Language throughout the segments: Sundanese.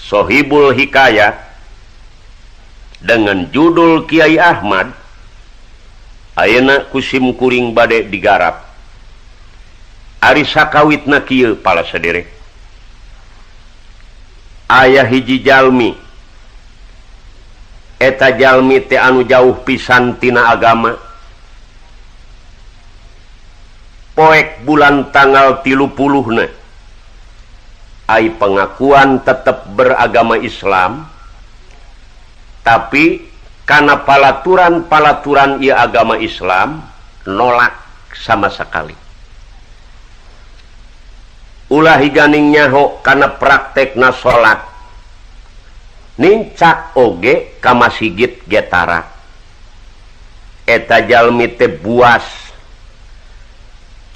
Sohibul Hikayat dengan judul Kiai Ahmad ayeuna ku sim kuring bade digarap. Ari sakawitna kieu pala saderek. Aya hiji jalmi eta jalmi teh anu jauh pisan tina agama. Poek bulan tanggal 30 na ai pengakuan tetap beragama Islam, tapi karena palaturan-palaturan ieu agama Islam nolak sama sekali. Ulah higaning nyaho karena praktekna salat nincak oge ka masigit getara. Eta jalmi teh buas,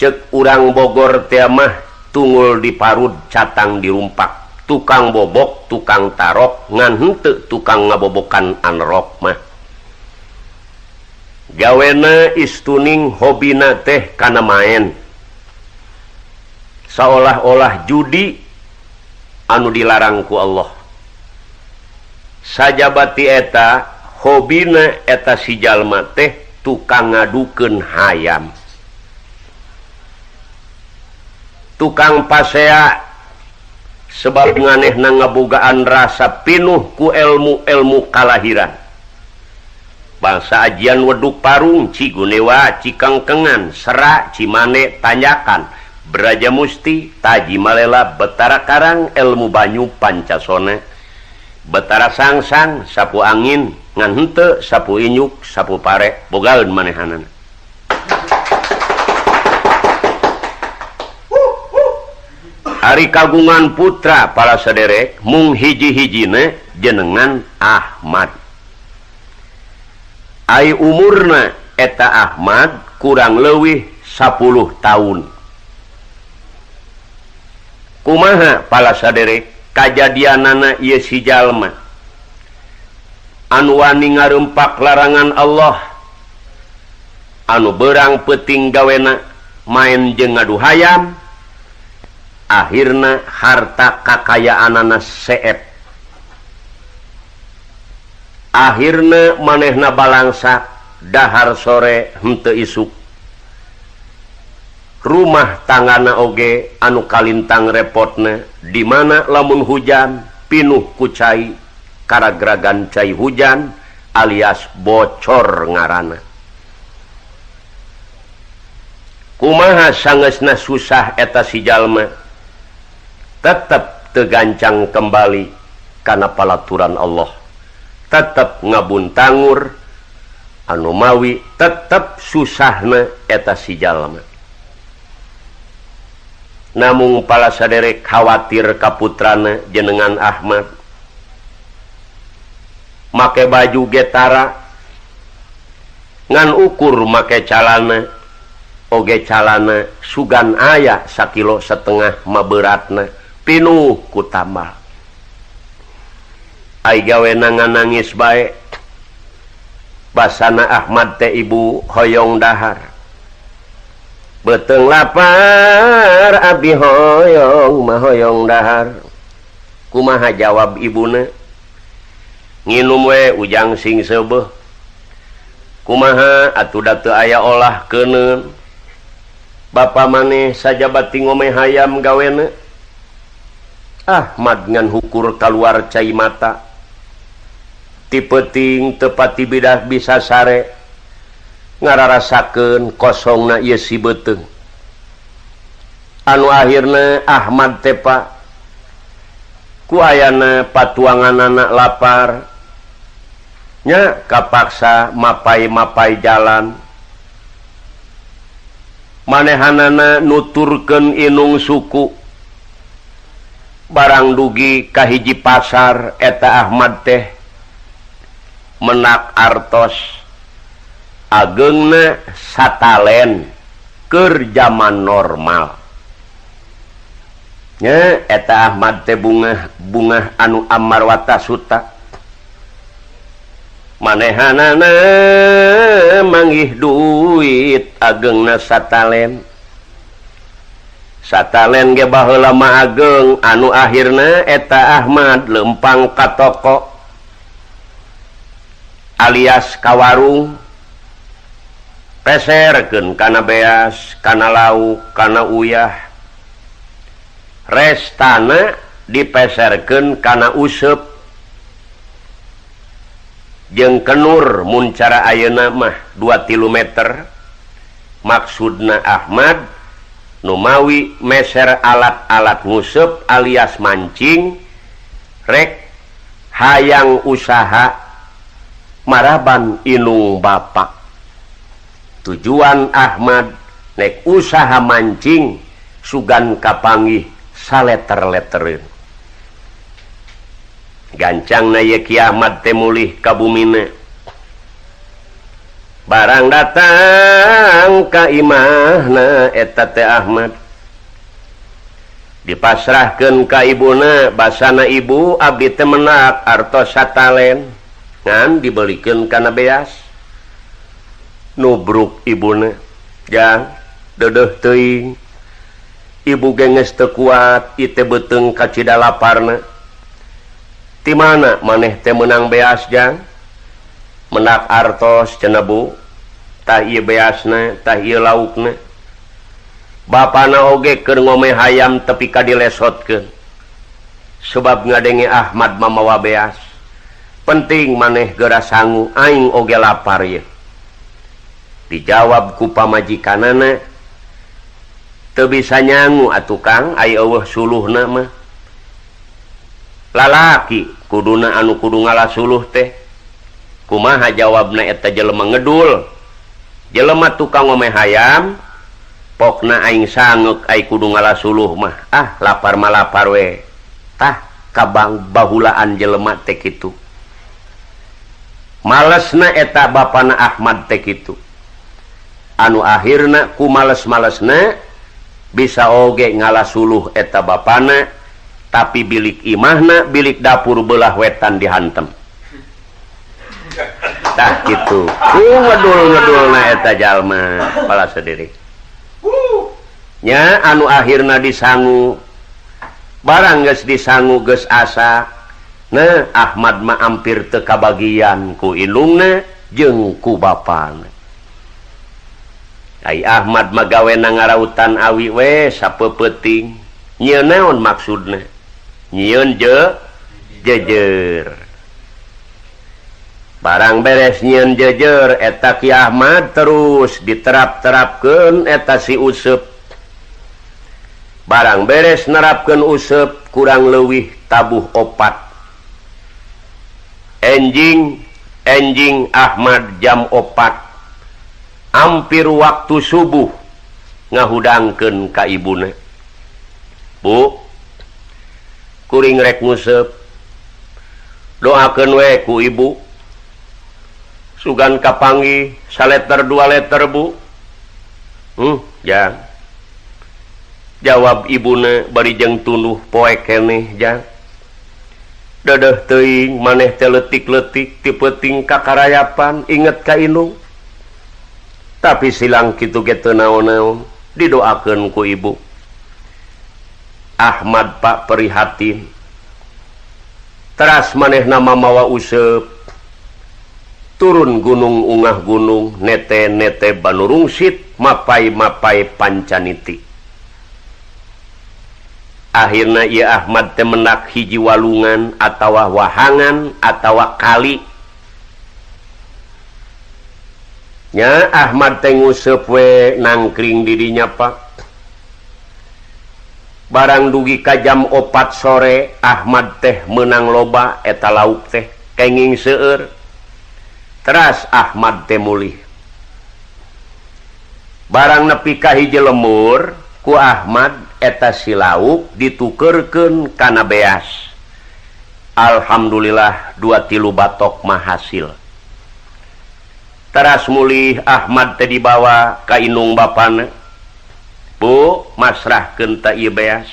cek urang Bogor teh mah tungul diparud catang dirumpak, tukang bobok tukang tarok ngan henteu tukang ngabobokan anrok mah. Gawena istuning, hobina teh kana main, seolah-olah judi anu dilarang ku Allah. Sajabati eta hobina eta si jalma teh tukang ngadukeun hayam, tukang pasea, sebab nganehna ngabogaan rasa pinuh ku ilmu-ilmu kalahiran bangsa ajian weduk parung, Cigunewa, Cikengkengan, Serak, Cimane, Tanjakan, Braja Musti, Taji Malela, Betara Karang, ilmu banyu Pancasona, Betara Sangsang, sapu angin ngan henteu sapu inyuk, sapu pare bogaeun manehanana. Ari kagungan putra para saderek mung hiji-hijina jenengan Ahmad. Ai umurna eta Ahmad kurang leuwih 10 tahun. Kumaha pala saderek kajadianana ieu si jalma anu wani ngarempak larangan Allah, anu berang peuting gawena main jeung ngadu hayam, akhirna harta kakayaanana seep, akhirna manehna balangsa dahar sore henteu isuk. Rumah tanggana oge anu kalintang repotna, di mana lamun hujan pinuh ku cai, karagragan cai hujan alias bocor ngaranna. Kumaha sangeusna susah eta si jalma tetep tegancang kembali kana palaturan Allah, tetep ngabuntangur anu mawi tetep susahna eta si jalma. Namung pala saderek khawatir ka putrana jenengan Ahmad make baju getara ngan ukur make calana oge calana sugan aya sakilo setengah maberatna pinuh ku tambal. Ai gawena nangis bae, basana Ahmad teh ibu hoyong dahar. Beteng lapar abi hoyong mah hoyong dahar. Kumaha jawab ibuna? Nginum we ujang sing seubeuh. Kumaha atuh da teu aya olah keuneun. Bapa maneh sajabati ngome hayam gawena. Ahmad ngan hukur kaluar cai mata. Ti peuting teu pati bidah bisa sare. Ngararasakeun kosongna ieu si beuteung. Anu akhirna Ahmad tepa ku ayana patuanganana lapar nya kapaksa mapai-mapai jalan. Manehanana nuturkeun inung suku. Barang dugi ka hiji pasar eta Ahmad teh menak artos ageungna satalen keur zaman normal. Nya eta Ahmad teh bungah-bungah anu amarwata suta. Manehanana manggih duit ageungna satalen. Satalen ge baheula mah ageng anu akhirna eta Ahmad lempang ka toko alias ka warung peserkeun kana beas, kana lauk, kana uyah. Restana dipeserkeun kana useup jeung kenur mun cara ayeuna mah 2-3 meter. Maksudna Ahmad numawi meser alat-alat nguseup alias mancing rek hayang usaha maraban inung bapak. Tujuan Ahmad nek usaha mancing sugan kapanggih saleter-letereun. Gancangna ye Ki Ahmad teh mulih ka bumina. Barang datang ka imahna eta teh Ahmad dipasrahkeun ka ibuna, basana ibu abdi teh menak artos satalen ngan dibelikeun kana beas. Nubruk ibuna, jang deudeuh teuing ibu ge geus teu kuat ieu teh beuteung kacida laparna. Ti mana maneh teh meunang beas jang? Menak artos cenah bu, tah ieu beasna, tah ieu laukna. Bapana oge keur ngome hayam tepi ka dilesotkeun. Sebab ngadenge Ahmad mamawa beas. Penting maneh geura sangu, aing oge lapar ye. Dijawab ku pamajikanana, teu bisa nyangu atuh Kang, ai eueuh suluhna mah. Lalaki kuduna anu kudu ngalah suluh teh. Kumaha jawabna eta jelema ngedul? Jelema tukang ngome hayam, pokna aing sangeuk ai kudu ngalah suluh mah. Ah, lapar mah lapar we. Tah kabang bahulaan jelema teh kitu. Malesna eta bapana Ahmad teh kitu. Anu akhirna ku males-malesna bisa oge ngalah suluh eta bapana, tapi bilik imahna, bilik dapur belah wetan dihantem. Tah kitu. Ngedul-ngedulna eta jalma pala sendiri. Nya anu akhirna disangu. Barang geus disangu geus asa. Nah Ahmad mah ampir teu kabagian ku indungna jeung ku bapana. Ai Ahmad mah gawena ngarautan awi we sapeupeting. Nyieun naon maksudna? Nyieun jejer. Barang beres nyieun jejer eta Ki Ahmad terus diterap-terapkeun eta si Useup. Barang beres nerapkeun Useup kurang leuwih tabuh 4. Enjing enjing Ahmad jam 4. Hampir waktu subuh ngahudangkeun ka ibuna. Bu, kuring rek nguseup. Doakeun we ku ibu. Sugan kapanggih saleter 2 leter bu. Jang. Jawab ibuna bari jeung tunduh poek keneh jang. Dedeh teuing maneh teh leutik-leutik ti peuting ka karayapan inget ka indung. Tapi silang kitu ge teu naon-naon didoakeun ku ibu. Ahmad pak prihatin. Teras manehna mamawa useup. Turun gunung ungah gunung nete-nete banurungsit mapai-mapai pancaniti. Akhirna ieu Ahmad teh menak hiji walungan atawa wahangan atawa kali. Nya Ahmad teh nguseup we nangkring di dinya pak. Barang dugi ka jam 4 sore Ahmad teh meunang loba eta lauk teh kenging seueur. Teras Ahmad teh mulih. Barang nepi ka hiji lemur ku Ahmad eta si lauk ditukeurkeun kana beas. Alhamdulillah 2-3 batok mah hasil. Teras mulih Ahmad teh dibawa ka indung bapana. Bu, masrahkeun ta ieu beas.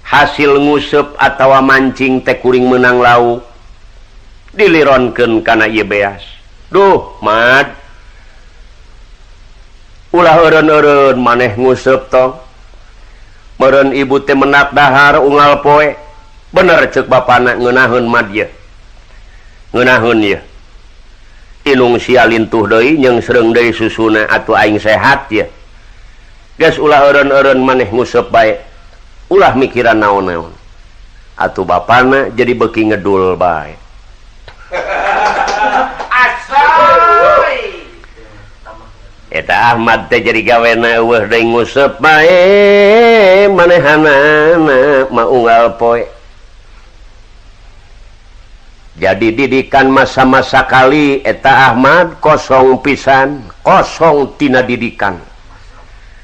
Hasil nguseup atawa mancing teh kuring meunang lauk. Dilironkeun kana ieu beas. Duh, Mad. Ulah eureun-eureun maneh nguseup tong. Meureun ibu teh menak dahar unggal poe. Bener ceuk bapana ngeunaheun madya. Ngeunaheun ye. Inung sia lintuh deui jeung sreung deui susuna atuh aing sehat ye. Geus ulah eureun-eureun maneh nguseup bae. Ulah mikiran naon-naon. Atuh bapana jadi beuki ngedul bae. Asoy. Eta Ahmad teh jadi gawena eueuh deui nguseup bae manehanana mah unggal poe. Jadi didikan masa-masa kali eta Ahmad kosong pisan, kosong tina didikan.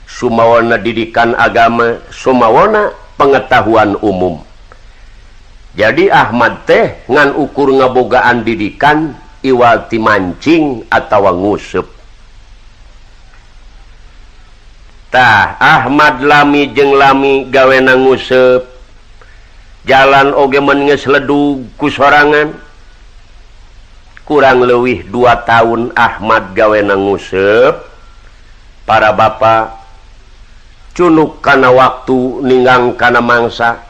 Sumawana didikan agama, sumawana pengetahuan umum. Jadi Ahmad teh ngan ukur ngabogaan didikan iwal ti mancing atawa nguseup. Tah Ahmad lami jeung lami gawena nguseup. Jalan oge mun geus ledug ku sorangan. Kurang leuwih 2 tahun Ahmad gawena nguseup. Para bapa cunuk kana waktu ninggang kana mangsa.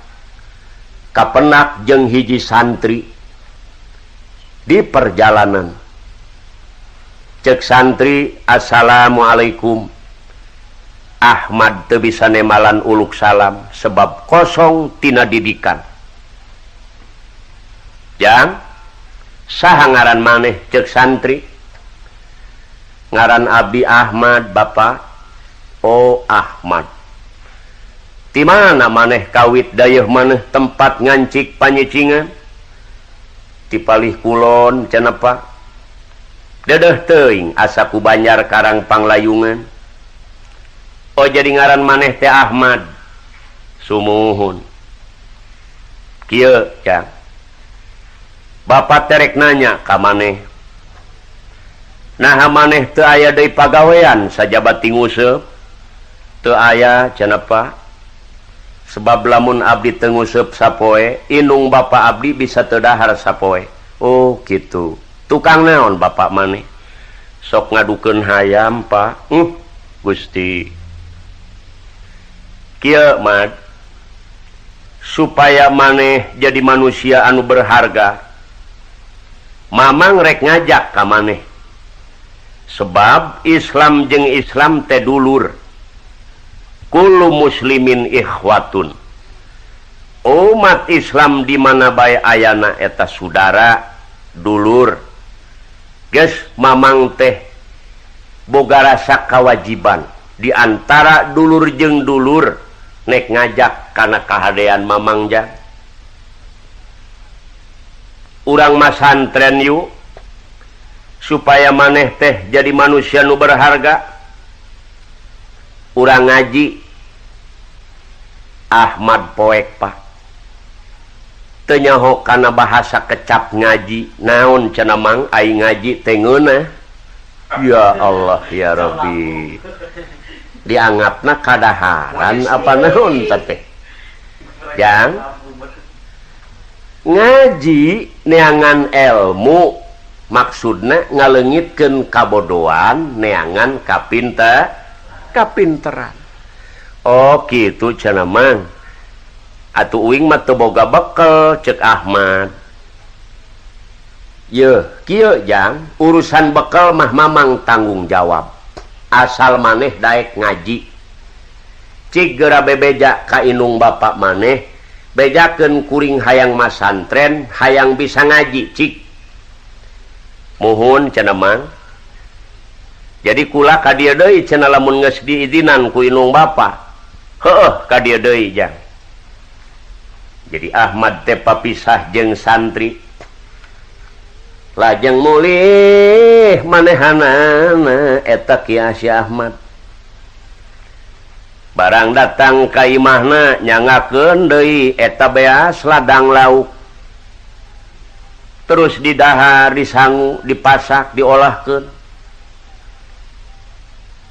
Kapenak jeung hiji santri di perjalanan. Cek santri, assalamualaikum. Ahmad teu bisa nemalan uluk salam sebab kosong tina didikan. Jang, saha ngaran maneh? Cek santri. Ngaran abdi Ahmad, Bapak. Oh, Ahmad. Di mana maneh kawit dayeuh maneh tempat ngancik panyicingan? Di palih kulon cenah Pak. Dedeuh teuing asa ku Banjar Karang Panglayungan. Oh, jadi ngaran maneh teh Ahmad. Sumuhun. Kieu, Cang. Bapak terek nanya ka maneh. Naha maneh teu aya deui pagawean sajaba ti nguseup? Teu aya cenah Pak. Sebab lamun abdi teu nguseup sapoe, inung bapa abdi bisa teu dahar sapoe. Oh, kitu. Tukang naon bapak maneh? Sok ngadukeun hayam, Pak. Gusti. Kieu, Mad. Supaya maneh jadi manusia anu berharga, mamang rek ngajak ka maneh. Sebab Islam jeung Islam teh dulur. Kullu muslimin ikhwatun. Umat Islam di mana bae ayana eta saudara, dulur. Geus mamang teh boga rasa kewajiban di antara dulur jeung dulur nek ngajak kana kahadean mamang jang. Urang masantren yuk supaya maneh teh jadi manusia nu berharga. Urang ngaji Ahmad poek Pak. Teu nyaho kana bahasa kecap ngaji naon cenah mang ai ngaji teh ngeunah. Ya Allah ya Rabbi. Dianggapna kadaharan apa naon teh? Jang ngaji neangan ilmu maksudna ngaleungitkeun kabodohan neangan kapinteran. Oh kitu cenah mang. Atuh uing mah teu boga bekel ceuk Ahmad. Yeuh kieu jang, urusan bekel mah mamang tanggung jawab. Asal maneh daek ngaji. Cik geura bebeja ka inung bapak maneh, bejakeun kuring hayang masantren, hayang bisa ngaji cik. Muhun cenah mang. Jadi kula ka dieu deui cenah lamun geus diizinan ku inung bapa. Heueuh ka dieu deui jang. Jadi Ahmad teh papisah jeung santri. Lajeng mulih manehanana eta Ki Asy Ahmad. Barang datang ka imahna nyangakeun deui eta beas ladang lauk. Terus didahar, disangu, dipasak, diolahkeun.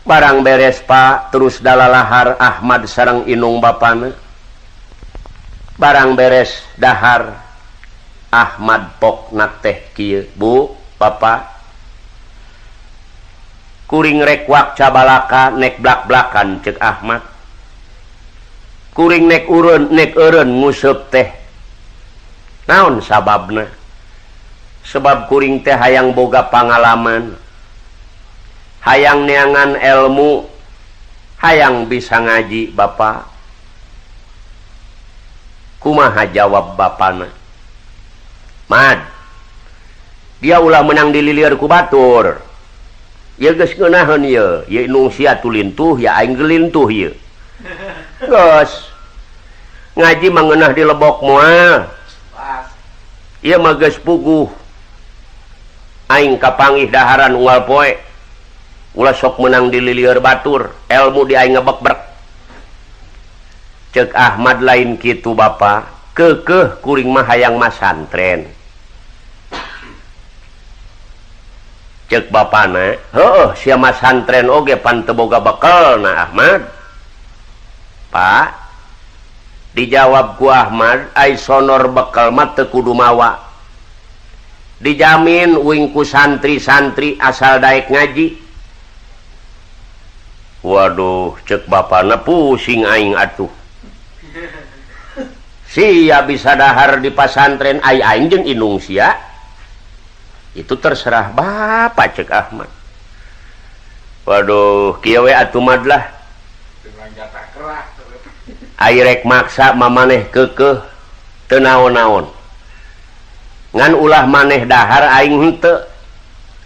Barang beres Pak, terus dalalahar Ahmad sareng inung bapana. Barang beres dahar Ahmad pokna teh kieu, Bu, Bapak. Kuring rek wak cabalaka nek blak-blakan ceuk Ahmad. Kuring nek urun nek eureun nguseup teh. Naon sababna? Sebab kuring teh hayang boga pangalaman, hayang neangan ilmu, hayang bisa ngaji Bapak. Kumaha jawab bapana? Mad, dia ulah menang dililieur ku batur. Ieu geus ngeunaheun ieu, ieu indung sia tulintuh ya aing gelintuh ieu. Geus. Ngaji mah ngeunah di lebok moal. Ieu mah geus puguh. Aing kapanggih daharan unggal poe. Ulah sok menang dililieur batur, ilmu di aing ngebekbrek. Cek Ahmad lain kitu Bapak, keukeuh kuring mah hayang masantren. Cek bapana, heueuh sia masantren oge pan teu boga bekelna Ahmad. Pak, dijawab ku Ahmad, ai sonor bekel mah teu kudu mawa. Dijamin uing ku santri-santri asal daek ngaji. Waduh, cek bapana pusing aing atuh. Sia bisa dahar di pasantren ai aing jeung indung sia. Itu terserah bapak cek Ahmad. Waduh, kieu we atuh mad lah. Ai rek maksa mamaneh keukeuh teu naon-naon. Ngan ulah maneh dahar aing henteu.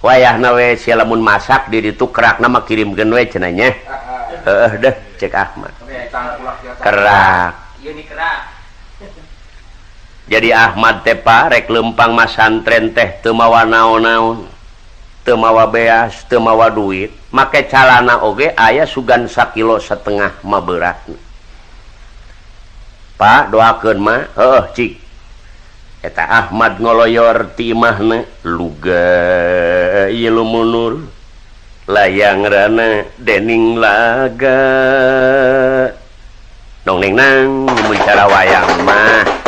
Wayahna we sia lamun masak di ditu kerakna mah kirimkeun we cenah nya. Heueuh deh cek Ahmad. Kerak. Jadi Ahmad teh Pak rek lempang masantren teh teu mawa naon-naon. Teu mawa beas, teu mawa duit, make calana oge aya sugan sakilo setengah mah beratna. Pak doakeun mah, heueuh cik. Eta Ahmad ngoloyor ti imahna luga ieu lumunur layang rana dening laga. Dong ning nang mun cara wayang mah.